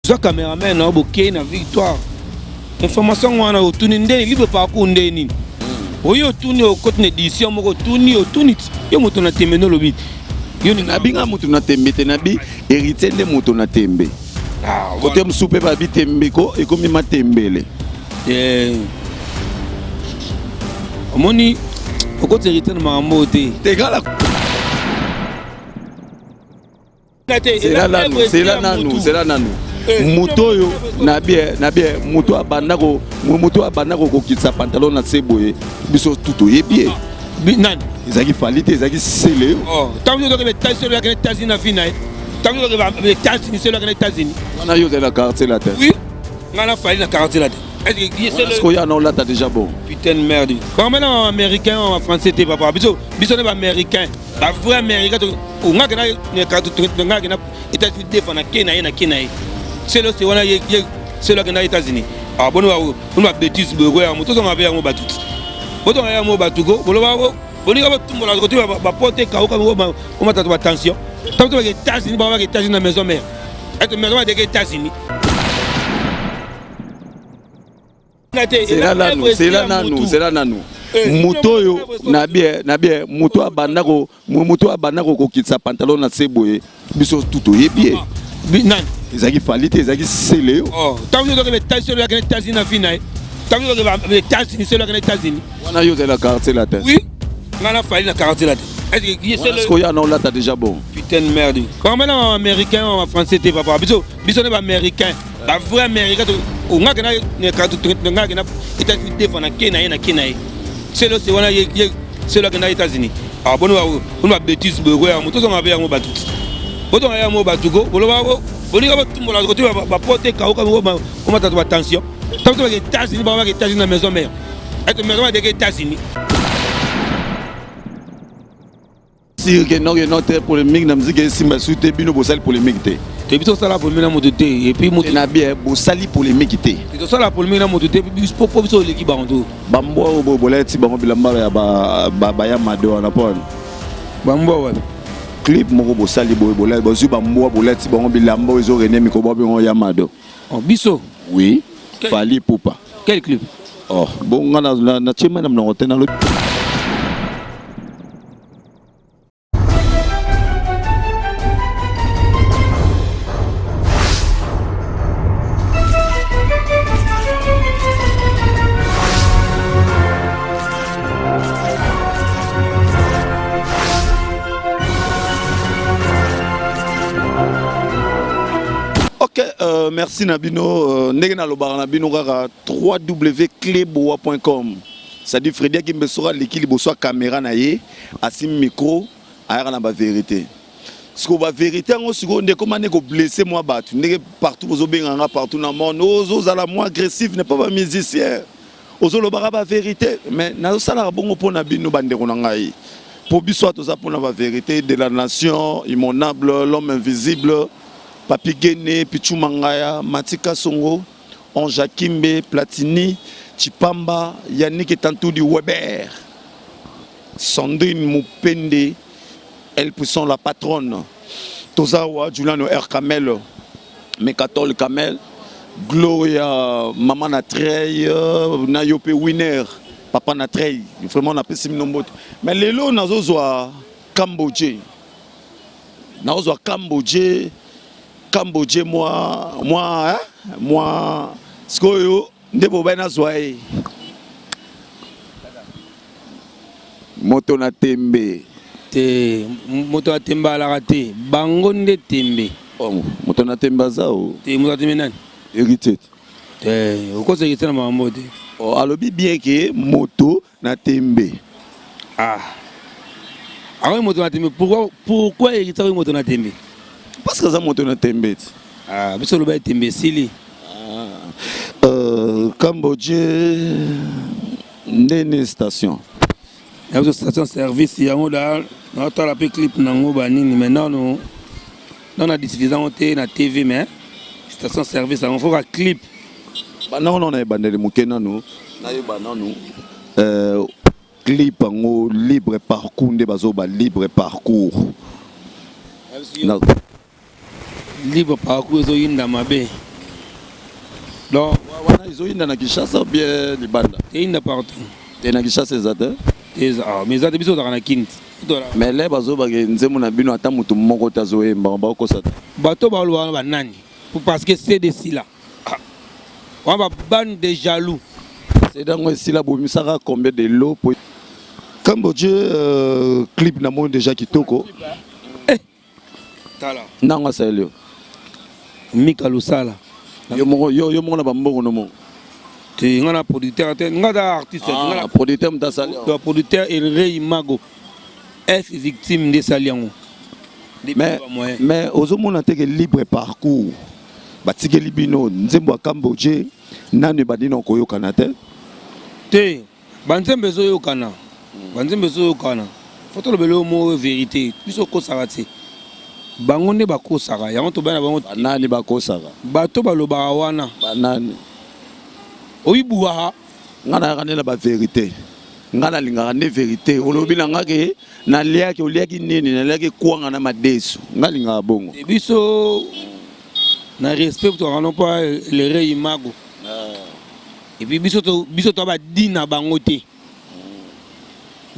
Zwa cameraman na yo bokei na victoire. Information wana otuni nde libre parcours nde nini? Oyo otuni okoti na edition moko otuni otuni yo moto na tembe nde olobi. Yo ni nabi nga moto na tembe te nabi héritier nde moto na tembe. Ah, Kote mosusu mpe babi tembe ko ekomi matembele. Eh. Omoni okoti héritier na makambo oyo te. Tekala zela nanu zela nanu zela nanu eh, moto oyo na bien na bien moto abanda ko moto abanda kokokitisa pantalon na se boye biso tu toyebi ye nani ezalaki fali te ezalaki sele oh, ntango yo ozoke États-Unis oyaki na États-Unis na vie na ye ntango yo ozoke États-Unis sele oyaki na États-Unis wana yo ozali na quartier latin oui ngai na fali na quartier latin sikoyo yana olata déjà bon putain de merde bango na américain ba français te papa biso biso nde ba américain ba vrai américain nga kena nga kena États-Unis deux fois na ke na ye na ke na ye selo se wana ye selo akenda États-Unis ah boni ba boni ba bêtise boye ko yango tozonga mpe yango bato botonga yango bato ko boloba bolinga botumbola kote bapote ekauka omatata ba tension ntango tobaka États-Unis bango baka États-Unis na maison mère ete maison mère deke États-Unis. Zela nanu, zela nanu, zela nanu. Eh, Moto oyo na bien, na bien, moto abanda ko moto abanda ko kokitisa pantalon na se boye, biso tout toyebi ye. Nani? Ezalaki Fally te, ezalaki Celeo. Oh, ntango yo ozoke États-Unis oyaki na États-Unis na vie na ye. Ntango yo ozoke États-Unis selo oyaki na États-Unis. Wana yo ozali na quartier latin. Oui, ngai na Fally na quartier latin. Sikoyo yana olata déjà bon. Putain de merde. Bango na américain, ba français te papa. Biso biso nde ba américain. Ba vrai américain nga kena nga kena États-Unis deux fois na ke na ye na ke na ye. Selo se wana ye selo akenda États-Unis. Ah boni ba boni ba bêtise boye ko yango tozonga mpe yango bato. Botonga yango bato ko boloba bolinga botumbola kote bapote ekauka omatata ba tension. Ntango tobaka États-Unis bango baka États-Unis na maison mère. Ete maison mère deke États-Unis. Sur que non que non te polémique na musique esimba su te bino bosali polémique te. Te biso tosala polémique na moto te et puis moto na bien bosali polémique te. Tosala polémique na moto te po po biso oleki bango to. Bambwa oyo boye bolati bango bilamba ya ba ba ba ya mado wana po wana. Bambwa wapi? Clip moko bosali boye bolati bozwi bambwa bolati bango bilamba oyo ezo rene mikobo bango ya mado. Oh, biso. Oui. Fally Ipupa. Quel clip? Oh, bon nga na na, na tie mai na monoko te nalobi. Ok, merci na bino ndenge nalobaka na bino kaka www.cleboa.com c'est-à-dire Freddy Akimbe soki aleki liboso ya camera na ye asimbi micro ayaka na ba verite sikoyo ba verite yango sikoyo nde ekoma nde ko blesse mwa bato ndenge partout bozobenga nga partout na monde ozozala mwa agressif n'est pas ba musicien ozolobaka ba verite mais nazosalaka bongo mpo na bino bandeko na ngai mpo biso awa toza mpo na ba verite de la nation immonable l'homme invisible Papy Gene, Pitshou Mangaya, Mathy Kasongo, Ange Akimbe, Platini, Tshipamba, Yannick Etantudi Weber, Sandrine Mupende, El Puissant la patronne, Tozawa Juliano R Kamel, Mekatol Kamel, Gloria maman na Trey, na yo pe Winner, papa na Trey, vraiment napesi bino mbote. Mais lelo nazozwa Cambodge. Naozwa Cambodge, Cambodge mwa mwa hein? mwa sikoyo nde bobai nazwa ye moto na tembe te moto na tembe alaka te bango nde tembe oh, moto na tembe aza o te moto na tembe nani héritier te okosa héritier na makambo te oh, alobi bien ke moto Na tembe. Ah. Akomi moto na tembe. Pourquoi pourquoi Heritier akomi moto na tembe? Parce que aza moto na tembe ti. Ah, biso loba tembe esili. Ah. Cambodge ndene station. Na biso station service yango da natala pe clip nango ba nini mais nano nano na diffuse yango te na TV mais station service yango faut ka clip. Banda ngo na ebandeli moke nanu nayeba nanu clip yango libre parcours nde bazoba libre parcours na libre parcours ezoyinda mabe. Donc wana ezoyinda na Kinshasa bien libanda? Eyinda partout. Te, na Kinshasa eza te. Eza, ah, mais eza te, biso ozalaka na Kini. Mais le bazobake nzembo na bino, ata motu moko te azoyemba, bakokosa te. Bato baloba wana banani? Parce que c'est de sila wana, babande de jaloux. CD yango esila, bomisaka combien de lot po Cambodge? Clip namoni déjà kitoko. Eh. Tala. Nango asaleli yo? Mika Lusala. Yo moko, yo moko na bambongo no moko? Te, nga na producteur te, nga za artiste. Ah, producteur moto asali? Donc producteur Elrey Mago F Victime nde esali yango. Mais ozomona te ke libre parcours batikeli bino nzembo ya Cambodge nanu ebandi na koyokana te? Te, banzembo ezoyokana, banzembo ezoyokana. Fo tolobela oyo mo vérité, biso okosaka te, bango nde bakosaka yango, tobaya na bango. Banani bakosaka? Bato balobaka wana. Banani? Oyibuwaka. Nga nayaka nde na bavérité, nga nalingaka nde vérité. Olobi na nga ke naliaki, oliaki nini? Naliaki kwanga na madesu, nga alingaka bongo. Biso na respect tokaka no mpo lere imago, et puis biso to biso to badi na bango te,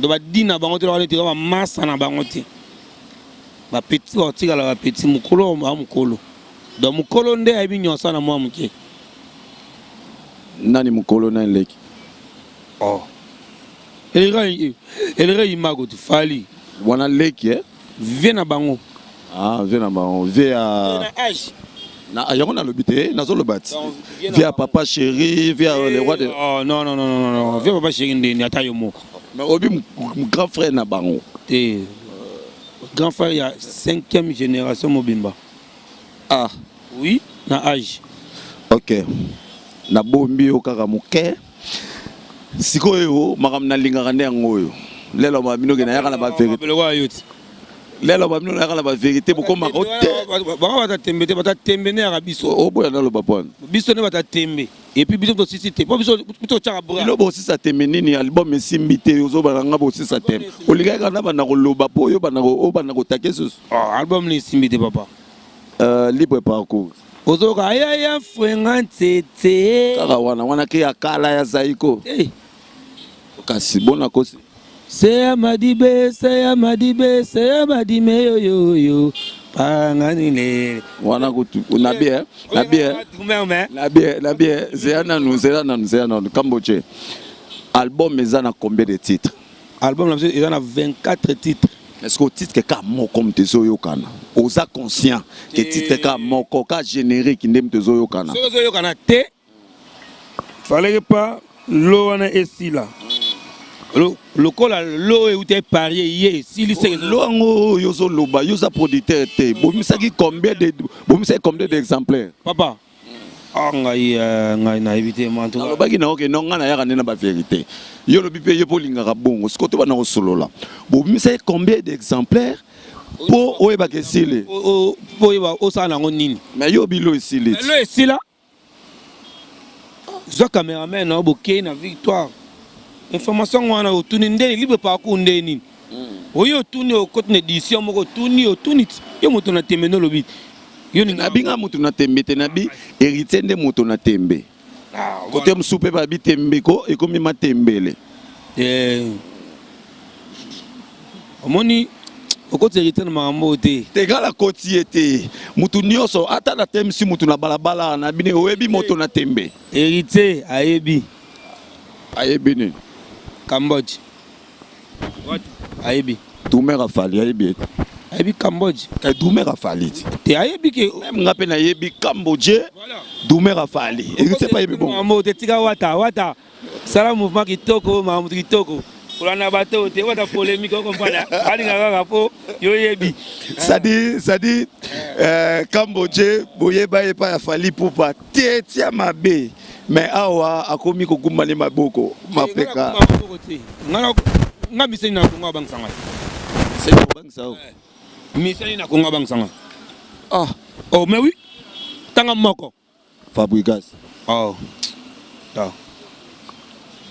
to badi na bango te, lokola neti bamasa na bango te. Bapeti bakotikala bapeti, mokolo ba mokolo. Donc mokolo nde ayebi nyonso na mwa moke. Nani mokolo, nani leki? Oh, elere imago ti Fali. Wana leki, eh? Vie na bango. Ah, vie na bango, vie ya na age. Na yango nalobi te, nazoloba ti vie ya papa chéri, vie ya le roi de Oh non, non, non, non, non, vie papa chéri ndeni, ata yo moko. Mais obi grand frère na bango? Te, grand frère ya cinquième génération mobimba. Ah. Oui, na age. Ok, nabombi yo kaka moke. Sikoyo makambo nalingaka nde yango oyo. Lelo babino ke nayaka na bavérité, lelo babino nayaka na bavérité, bokomaka te. Bango bata tembe te, bata tembe nde yaka biso. Oboya naloba pwana. Biso nde bata tembe, et puis biso tosisi te, po biso totyaka bra. Bino bosisa tembe nini? Album esimbi te, ozobana nga bosisa tembe. Olingaki kaka na banda koloba mpo oyo obanda kotake susu. Album ni esimbi te, papa. Libre parcours. Ozoka ayaya fwenga ntsetse. Kaka wana wana ke ya kala ya Zaiko. Kasi bona kosi. Seya madibe, seya madibe, seya madime yoyoyo panganile. Wana kutu na bien, na bien, na bien, na bien. Zela nanu, zela nanu, zela nanu. Cambodge, album eza na combien de titres? Album na biso eza na 24 titres. Est-ce que titre ka moko moto ezoyokana? Oza conscient ke titre ka moko ka générique nde moto ezoyokana? Soki ezoyokana te, fallait pas lo wana esila lokola lo euti eparie ye esili. Lo yango oyo ozoloba, yo oza producteur te, bomisaki combien de, bomisaki combien d'exemplaires? Papa, ah, ngai ngai nayebi te. Nalobaki na oke no, ngai nayaka nde na bavérité. Yo olobi mpe yo mpo olingaka bongo. Sikoyo to bana kosolola, bomisaki combien d'exemplaires mpo oyebaka esili? Mpo oyeba osala nango nini? Mais yo bilo esili. Lo esila, zwa cameraman na bokei na Victoire, information wana otuni nde libre parcours nde nini oyo otuni, okoti na édition moko, otuni, otuni ti yo moto na tembe nde olobi yo. Nabinga moto na tembe te, nabi héritier nde moto na tembe. Kote mosusu mpe babi tembe ko ekomi matembele. Omoni, okoti héritier na makambo oyo te. Te, nga nakoti ye te. Mutu nyonso ata na temisi mutu na balabala na bino, oyebi moto na tembe. Héritier ayebi. Ayebi nini? Cambodge ayebi. Drummer afali ayebi ete. Ayebi Cambodge. Drummer afali ti. Te, ayebi ke. Même nga mpe nayebi Cambodge, drummer afali, héritier mpe ayebi bongo. Makambo te, tika wata wata sala mouvement kitoko, makambo kitoko, kolanda bato te, wata polémique, okomprendre, alinga kaka mpo yo yebi. C'est-à-dire Cambodge boyeba ye epai ya Fally Ipupa te, tia mabe, mais awa akomi kogumbani maboko mapeka. Nga miseni na Kongo abangisa ngai. Miseni kobangisa yo? Miseni na Kongo abangisa ngai. Ah oh, mais oui, tanga moko. Fabregas. Oh, oh.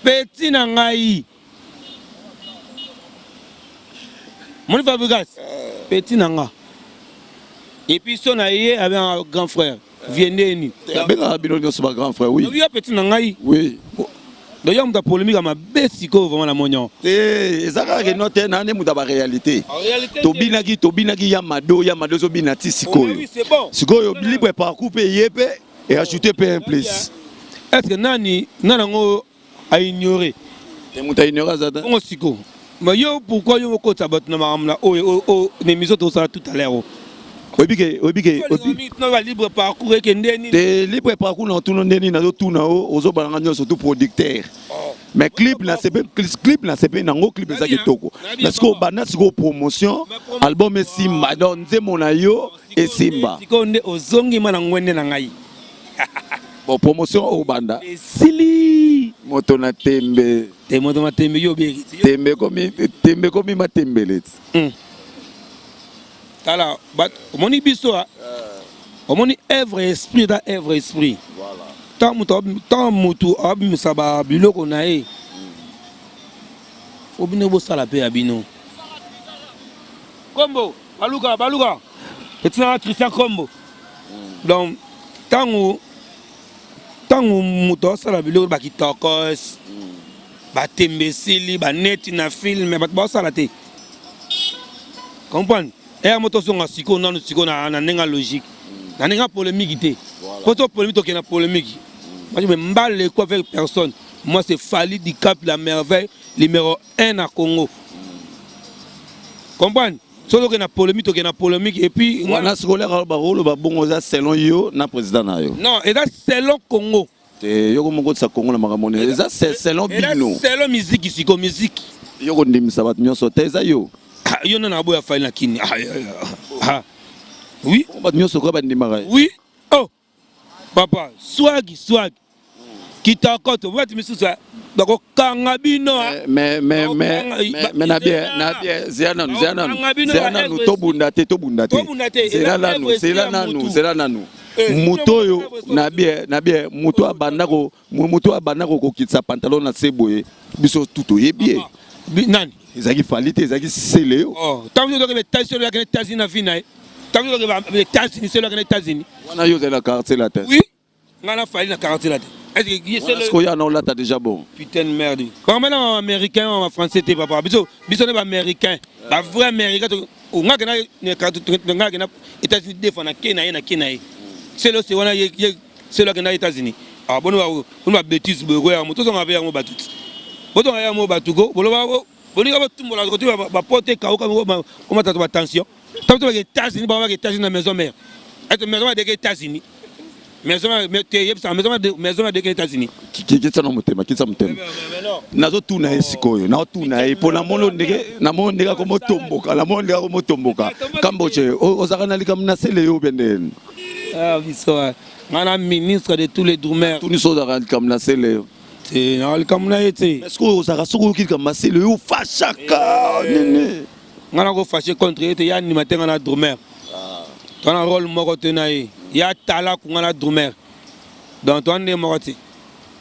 Petit na ngai moni Fabregas, petit na nga, et puis so na ye abengaka grand frère. Vie ndeni. Abengaka bino nyonso ba grand frère, oui. Yo petit na ngai. Oui. Donc yo moto polémique ya mabe sikoyo vraiment na moni yango. Te, eza kaka ke no te, na nde moto ya baréalité. Tobinaki, tobinaki ya Mado, ya Mado ezobina ti sikoyo. Oui, c'est bon. Sikoyo libre parcours mpe ye mpe eajoute mpe un plus. Est-ce que nani nani yango a ignoré? Te, moto aignore aza te. Bongo sikoyo. Mais yo, pourquoi yo okotisa bato na makambo na oyo oyo na émission tosala tout à l'heure oyo? Oyebi ke, oyebi ke ba libre parcours eke ndeni. Te, libre parcours na otuna ndeni, nazotuna o ozobalanga nyonso tu producteur. Mais clip na sepe, clip na sepe nango, clip eza kitoko. Na sikoyo banda sikoyo promotion album esimba, donc nzembo na yo esimba. Sikoyo nde ozongi ma na ngwende na ngai. Bon, promotion oyo banda esili. Moto na tembe. Te, moto na tembe, yo obeki. Tembe komi, tembe komi matembele ti. Tala, omoni biso, omoni œuvre esprit, eza œuvre esprit. Ntango motu abimisa babiloko na ye, fo bino bosala mpe ya bino. Kombo baluka, baluka etinaka Christian Kombo. Donc ntango moto asala biloko, bakitokos, batembe esili, baneti na film, bato baosala te, comprendre eya moto ozonga sikoyo nanu sikoyo na ndenge ya logique, na ndenge ya polémique te, po to polémique, tokende na polémique. Moi, je me mbale quoi avec personne. Moi, c'est Fally Dicap la Merveille, numéro 1 na Congo, comprendre? Soki tokende na polémique, tokende na polémique et puis Wana sikoyo bakoloba bongo, eza selon yo na président na yo. Non, eza selon Congo. Te, yo komokotisa Congo na makambo nini? Eza selon bino. Selon musique, sikoyo musique. Yo kondimisa bato nyonso te, eza yo. Ah, yo nde naboya Fally na kini? Ah, ah, oui. Bato nyonso koya bandimaka ye. Oui, oh papa, swag, swag kitoko, bati misusu bakokanga bino. Mais mais mais mais na bien, na bien, zela nanu, zela nanu, zela nanu, tobunda te, tobunda te, zela nanu, zela nanu, zela nanu. Moto oyo na bien, na bien, moto abanda ko, moto abanda kokokitisa pantalon na se boye, biso tu toyebi ye. Nani? Ezalaki Fally te, ezalaki sele yo. Ntango toke États-Unis, oyaki na États-Unis na vie na ye. Ntango toke États-Unis, sele oyaki na États-Unis. Wana yo ozali na quartier la te. Oui, ngai na Fally na quartier la te. Sikoyo yana olata déjà bon. Putain de merde, bango na baaméricain, ba français te papa. Biso, biso nde baaméricain, bavrai américain. Nga kena États-Unis deux fois, na ke na ye, na ke na ye. Selo se wana ye selo akenda États-Unis. Ah, boni babêtise boye koyaka moto, tozonga mpe yango bato ti botonga yango bato ko boloba bolinga botumbola koti bapote ekauka omatata batension. Ntango tobaka États-Unis, bango baka États-Unis na maison mère ete maison badeke États-Unis, maison te yebisaka maison badeke États-Unis. Kitisa na motema, kitisa motema. Nazotuna ye sikoyo, naotuna ye mpo namoni ndenge, namoni ndenge akomotomboka, namoni ndenge akomotomboka. Kamboche, ozalaka na likambo na sele yo mpe ndeni? Biso nga na ministre de tous les drummers. Tuni so ozalaka likambo na sele yo. Te, na likambo na ye te. Est-ce que ozalaka, soki oyoki likambo na sele yo, fâchaka nini? Nga na kofâcher contre ye te. Ya andima te, nga na drummer to na rôle moko te na ye. Ya talaku, nga na drummer, donc to nde moko te,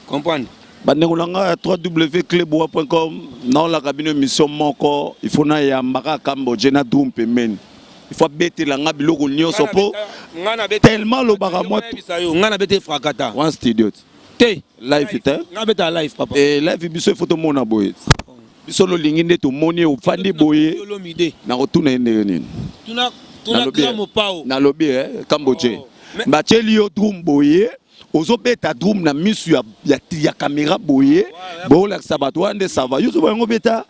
comprendre? Bandeko na ngai ya www.cleboa.com, naolaka bino émission moko, il faut nayambaka Cambodge na drum pembeni, il faut abetela nga biloko nyonso mpo tellement alobaka mwa. Nga na bete frakata. Wana studio. Te. Live te. Nga beta live, papa. E live, biso il faut tomona boye, biso lolingi nde tomoni ofandi boye. Nakotuna ye ndenge nini. Nalobi Cambodge, batieli yo drum boye, ozobeta drum na misu ya caméra boye, boolakisa bato wana nde ça va. Yo ozoba yango beta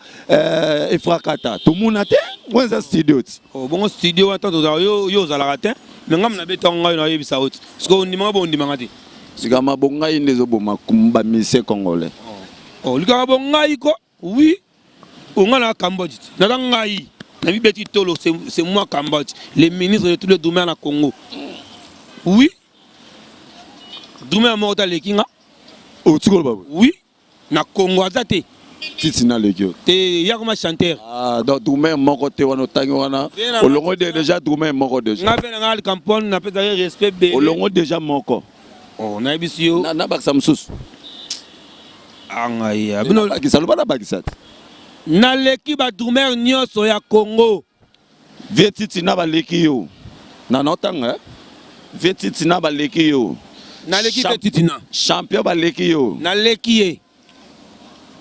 efrakata, tomona te, wana eza studio ti. Bongo studio wana, tanto yo ozalaka te, me ngai nabeta ngai, nayebisa yo ti parce que ondimanga bo, ondimanga te. Sikama bongai nde ezoboma bamusicien congolais. Likaka bongai ko, oui, onga na Cambodge ti naza ngai nabibeti tolo. C'est moi Cambodge, le ministre de tous les drummers na Congo. Oui, drummer moko taleki nga. Otikoloba? Oui, na Congo aza te. Titi naleki yo. Te, ya koma chanteur. Ah, donc drummer moko te wana otangi wana, olongo déjà drummer moko déjà. Nga mpe na nga Alcampone, napesaki respect bele. Olongo déjà moko. Oh, nayebisi yo. Nabakisa mosusu. Angai. Bino bakisa, loba nabakisa te. Naleki badrummer nyonso ya Congo. Vie Titi na baleki yo na naotanga. Vieux Titina baleki yo. Naleki Vieux Titina. Champion baleki yo. Naleki ye.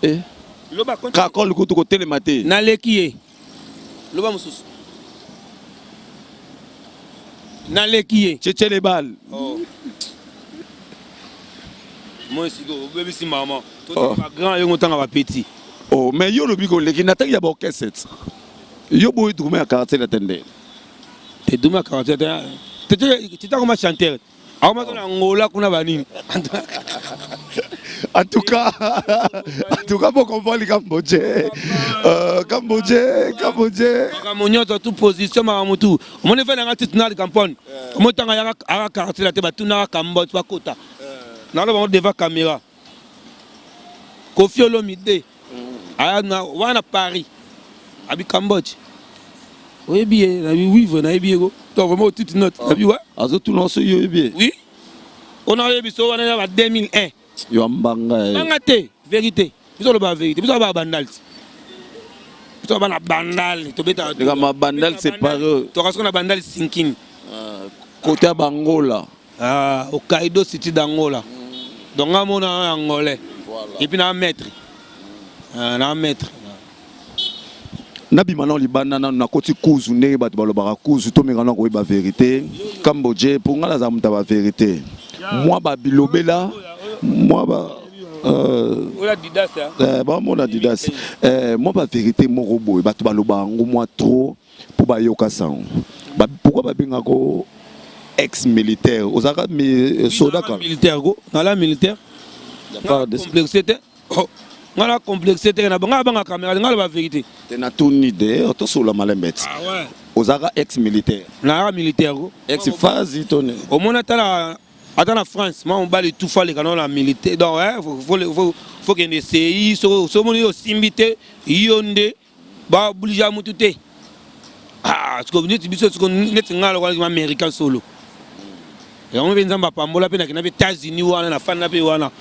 Eh. Loba Kakol kutu kotelema te. Naleki ye. Loba mususu. Naleki ye. Tchetche les balles. Oh. Moi siko obebisi mama. Oh. Ba grand yo ngotanga ba petit. Oh, mais yo lobi ko leki na tangi ya ba orchestre. Yo boyi drummer ya quartier la tende. Te drummer ya quartier te. Te te koma chanteur. Akoma na Angola kuna ba nini. En tout cas, pour comprendre Cambodge, Cambodge, Cambodge. Makambo nyonso tu position makambo tu. Omoni fe nanga titre na campagne. Omoni tanga yaka aka quartier la te batunaka Cambodge bakota. Naloba bango devant caméra. Koffi Olomide. Aya na wana Paris. Abi Cambodge. Oyebi ye, nabi oui, nayebi ye ko. Donc vraiment titre note. Nabi ouais. Azotuna so yo oyebi ye. Oui. On a yebi so wana ya ba 2001. Yo mbanga. Mbanga te, vérité. Biso loba vérité. Biso ba bandal. Biso ba na bandal, tobeta. Kama bandal c'est pas Toka na bandal sinking. Côté Bangola. Ah, au Kaido City d'Angola. Donc nga mona angolais. Et puis na maître. Ah, na maître. Nabima nano libanda nano, nakoti kuzu ndenge bato balobaka kuzu, tomeka na koyeba vérité. Cambodge, mpo ngai naza moto ya bavérité, mwa babilobela, mwa ba bamona Didas, mwa bavérité moko boye bato balobaka yango mwa trop mpo bayoka sango. Pourquoi babengako ex militaire? Ozalaka soda kaka? Militaire ko, nala militaire complexe te, nga na complexe te, na nga banga caméra, nga la vérité. Te, natuni de tosola malembe ti. Ozalaka ex militaire? Nayaka militaire ko. Ex phase to ne? Omoni, ata na France, mwa mobali tufa aleka nao na militaire. Donc faut kende sei. So omoni osimbi te, yo nde baoblige mutu te. Siko neti biso, siko neti nga lokola américain solo, yango mpe Nzambe apambola mpe nakenda mpe États-Unis wana, nafanda mpe wana,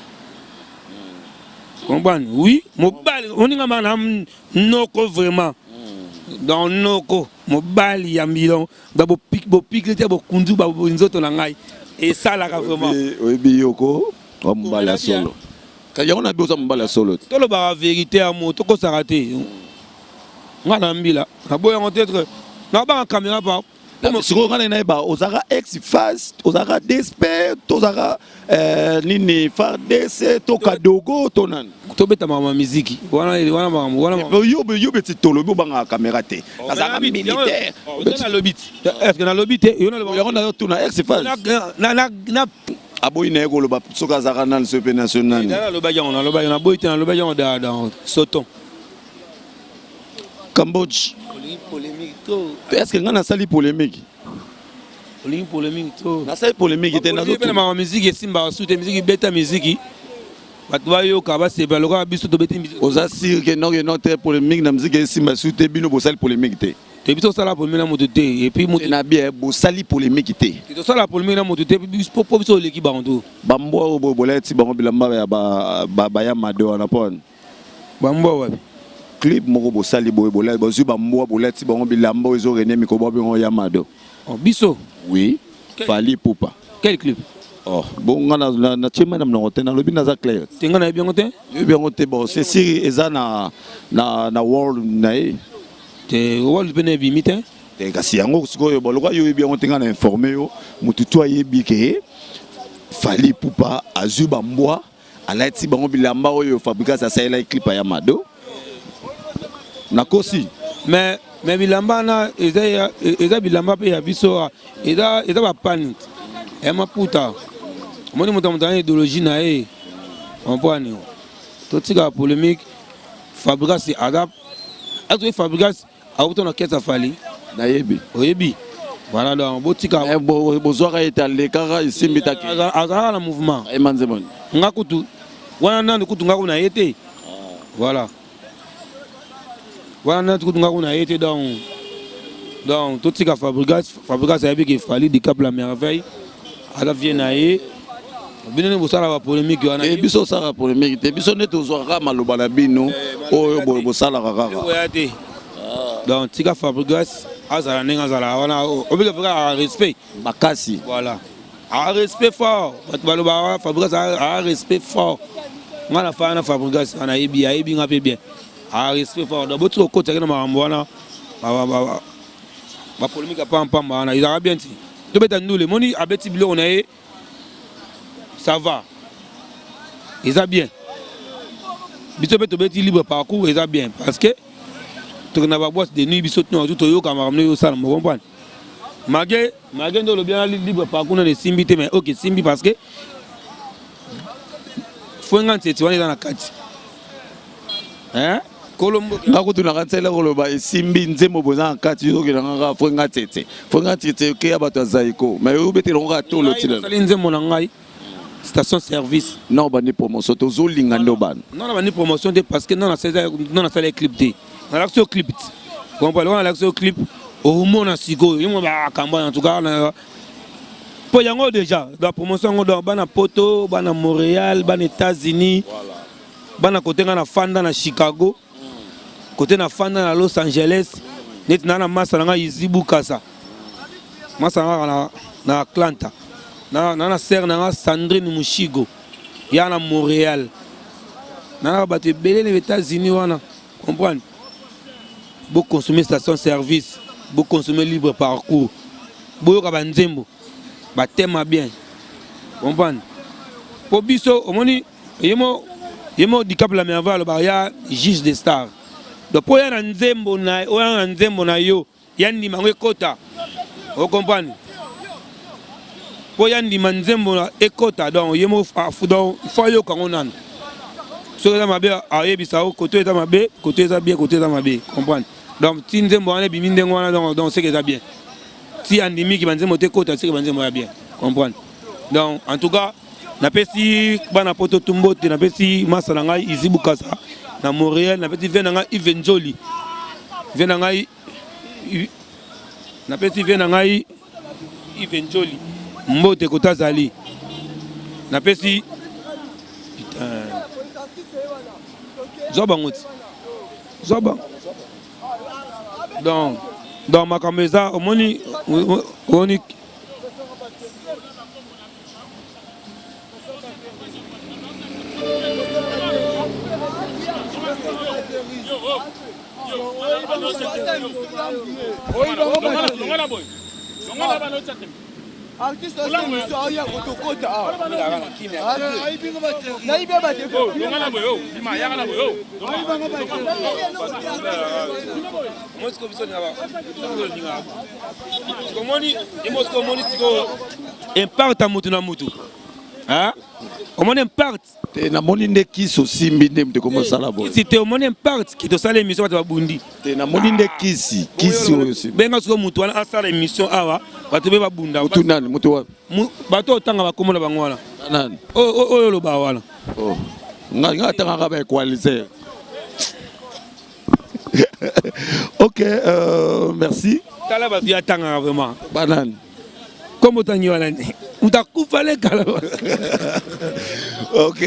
comprendre? Oui, mobali oninga ma na noko vraiment. Donc noko mobali ya mbilon, bopikili te, bokunzu nzoto na ngai esalaka vraiment. Oyebi yoko wa mobali ya solo, yango na bi oza mobali ya solo te. Tolobaka vérité ya mo, tokosaka te. Nga na mbila naboyango te, nabanga caméra pa. Sikoyo nga nayeba, ozalaka ex FAZ, ozalaka DSP, to ozalaka nini, FARDC to kadogo to nani? Tobeta makambo ya miziki wana, wana makambo wana. Yo beti, tolobi obangaka caméra te, nazalaka militaire. Nalobi ti, est-ce nalobi te? Yango nazotuna, ex FAZ aboyi na ye koloba soki azalaka nani, so mpe national. Nalobaki yango, nalobaki, naboyi te, nalobaki yango dans soton. Cambodge, est ce que ngai nasali polémique? Olingi polémique to? Nasali polémique te. Mpe na makambo miziki esimbaka su te. Miziki beta, miziki bato bayoka, basepela lokola biso tobeti miziki. Oza sûr ke non, ke non te, polémique na miziki esimba su te? Bino bosali polémique te? Te, biso tosala polémique na moto te, et puis moto Na bien, bosali polémique te? Tosala polémique na moto te, po biso oleki bango to. Bambwa oyo boye bolati bango bilamba ya baya mado wana, mpo wana? Bambwa wapi? Clip moko bosali boye, bolati, bazwi bambwa, bolati bango bilamba oyo ezorene mikolo, babengo ya mado. Oh, biso? Oui, Fally Ipupa. Quel clip? Oh bon, nga natie mai na monoko te, nalobi naza clair. Te, nga nayebi yango te. Oyebi yango te? Bon, c'est sûr, eza na world na ye. Te, world mpe na ebimi te. Te, kasi yango sikoyo baloka, yo oyebi yango te, nga na informe yo, motu tu ayebi ke Fally Ipupa azwi bambwa, alati bango bilamba oyo Fabregas asalelaki clip ya Mado. Nakosi? Mais bilamba wana eza bilamba mpe ya biso, eza bapani ya maputa. Omoni, moto ya moto ana idéologie na ye, comprendre? Totika polémique. Fabregas aza atoki, Fabregas auta na kese ya Fally. Nayebi. Oyebi, voilà, donc botika. Bozwaka ete alekaka, esimbi take. Azalaka na mouvement. Ayemba nzembo? Nga kutu wana nani, kutu nga kuna ye te. Voilà, wana nani kutu nga kuna ye te. Donc totika Fabregas. Fabregas ayebi ke Fally Dicap la Merveille aza vie na ye. Bino nde bosala bapolémique wana. Biso osalaka polémique te, biso nde tozwaka maloba na bino oyo boye bosalaka kaka. Oya te. Donc tika Fabregas azala ndenge azalaka wana, obika kaka respect. Makasi. Voilà. A respect fort. Bato balobaka Fabregas a respect fort. Nga na fana na Fabregas wana ayebi ayebi nga mpe bien. A respect fort. Donc botika kokotaki na makambo wana ba polémique ya pamba pamba wana ezalaka bien ti. Tobeta ndule moni abeti biloko na ye ça va. Eza bien. Biso mpe tobeti libre parcours eza bien parce que tokenda ba boîte de nuit biso toyoka makambo ndenge osala mo comprendre. Malgré malgré nde olobi wana libre parcours nano esimbi te mais ok esimbi parce que fwenga nseti wana eza na kati hein kolombo nga kutu na kansela koloba esimbi nzembo boza na kati yokela nga kaka fwenga tsetse fwenga tsetse okeya bato ya zaiko mais obetela ngo kaka tolo ti nasali nzembo na ngai station service non bandi promotion tozolinga nde obanda non na bandi promotion te parce que non nasala clip te nalakisi yo clip te comprendre wana nalakisi yo clip omona sikoyo yo mo bakambo en tout cas mpo yango déjà la promotion yango donc bana poto bana Montréal bana États-Unis bana kote nga na fanda na Chicago kote na fanda na Los Angeles neti na na masa na nga Izi Bukasa masa na nga na, na Atlanta na na, na sœur na nga Sandrine Mushigo ya na Montréal na na bato ebele na États-Unis wana comprendre boconsommer station service boconsommer libre parcours boyoka banzembo batema bien comprendre po biso omoni ye mo Dicap la Merveille alobaka ya juge de star donc po oya na nzembo na oya na nzembo na yo ya ndima yango ekota ocomprendre po ya ndima nzembo ekota donc ye mo donc il faut ayoka yango nanu soki eza mabe ayebisa yo koto eza mabe koto eza bien koto eza mabe comprendre donc ti nzembo wana ebimi ndenge wana donc donc seke eza bien ti andimiki banzembo te ekota seke banzembo ya bien comprendre donc en tout cas napesi bana poto tu mbote napesi masa na ngai Izi Bukasa na Montréal napesi vie na ngai Yves Nzoli vie na ngai napesi vie na ngai Yves Nzoli mbote kota azali napesi putain zwa bango ti zwa bango donc donc makambo eza omoni omoni Artiste oyo aya kotokota awa nayibi omoni omoni sikoyo impact ya mutu na mutu omoni impact te namoni nde kisi osimbi nde moto ekomi osala boye kisi te omoni impact ki tosala émission bato babundi te namoni nde kisi kisi oyo osimbi benga sikoyo motu wana asala émission awa bato mpe babunda motu nani motu wapi bato otanga bakombo na bango wana nani oyo oloba wana oh. ngai atangaka ba equaliser ok merci tala bato ya tangaka vraiment banani kombo tangi wana moto akufa lekala ok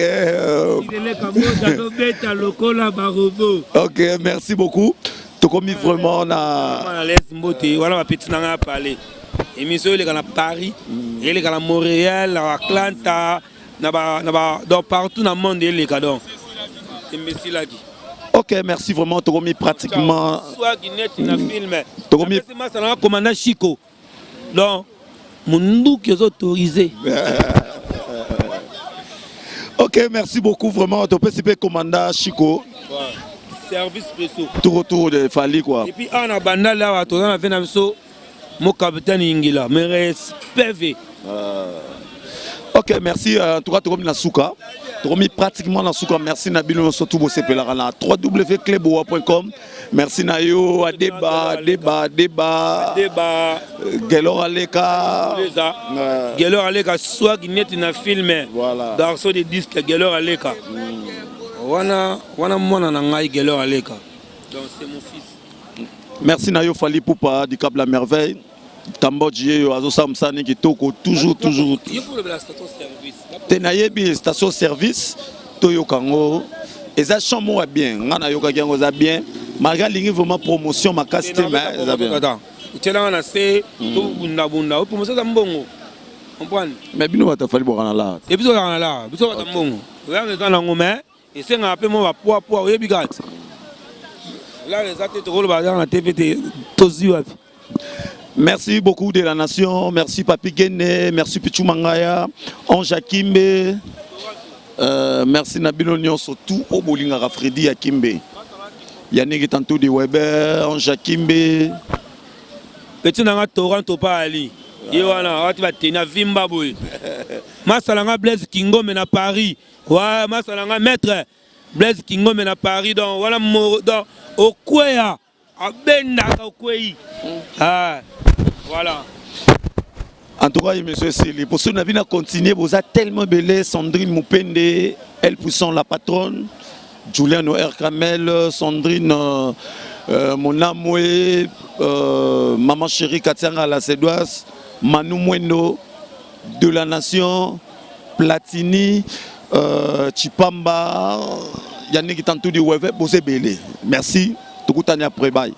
tobeta lokola barobo ok merci beaucoup tokomi vraiment na l'aise mbote wana bapeti na ngai ya palais émission eleka na Paris eleka na Montréal na Atlanta na ba donc partout na monde eleka donc embesilaki. Ok, merci vraiment tokomi pratiquement swag neti na film tokomi masa na commandant Chico donc munduki ozo autorisé. Ok, merci beaucoup vraiment topesi mpe commandant Chico service presso tour autour de Fally quoi. Et puis awa na bandal awa toza na ve na biso mo capitaine Ingila mais respect ve. Ok, merci. En tout cas, tokomi na suka. Tokomi pratiquement na suka. Merci na bino surtout bosepelaka na www.cleboa.com. Merci na yo Adeba, Adeba, Adeba. Adeba. Gelor Aleka. Gelor Aleka swag neti na film. Voilà. Garçon de disque Gelor Aleka. Wana wana mwana na ngai Gelor Aleka. Donc c'est mon fils. Merci na yo Fally Ipupa du Cap la Merveille. Cambodge yeyo azosala mosala ni kitoko toujours toujours. Il faut la station service. Te nayebi station service toyoka yango eza champ moko ya bien nga nayokaki yango eza bien malgré alingi vraiment promotion makasi te mais eza bien. Attends, otielanga na se tobundabunda promotion eza mbongo. Comprendre? Mais bino bato afali bokana la. Et biso ozalaka na la, biso bato mbongo. Oyaka eza nango mais esengaka mpe mwa bapoa poa oyebi kaka ti. Lar eza te tokoloba aza na TV te tozwi wapi? Merci beaucoup de la nation, merci Papi Gene, merci Pichou Mangaya, Ange Akimbe, merci na bino nyonso tout oyo bolingaka Freddy Akimbe. Yannick Tantou de Weber, Ange Akimbe. Petit na nga Toronto pa ali. Ye wana wati bateni avimba boye. Masala nga Blaise Kingombe na Paris. Ouais, masala nga maître Blaise Kingombe na Paris donc wana moro donc okweya abendaka okweyi. Ah, voilà. En tout cas, monsieur Sili, pour ceux qui continuer, vous êtes tellement belé, Sandrine Mupende, elle poussant la patronne, Juliano R. Kamel, Sandrine Monamwe, Maman Chérie Katianga la Cédoise, Manu Mwendo, de la Nation, Platini, Chipamba, Yannick Tantou du Wewe, vous êtes belé. Merci, Tukutani après, bye.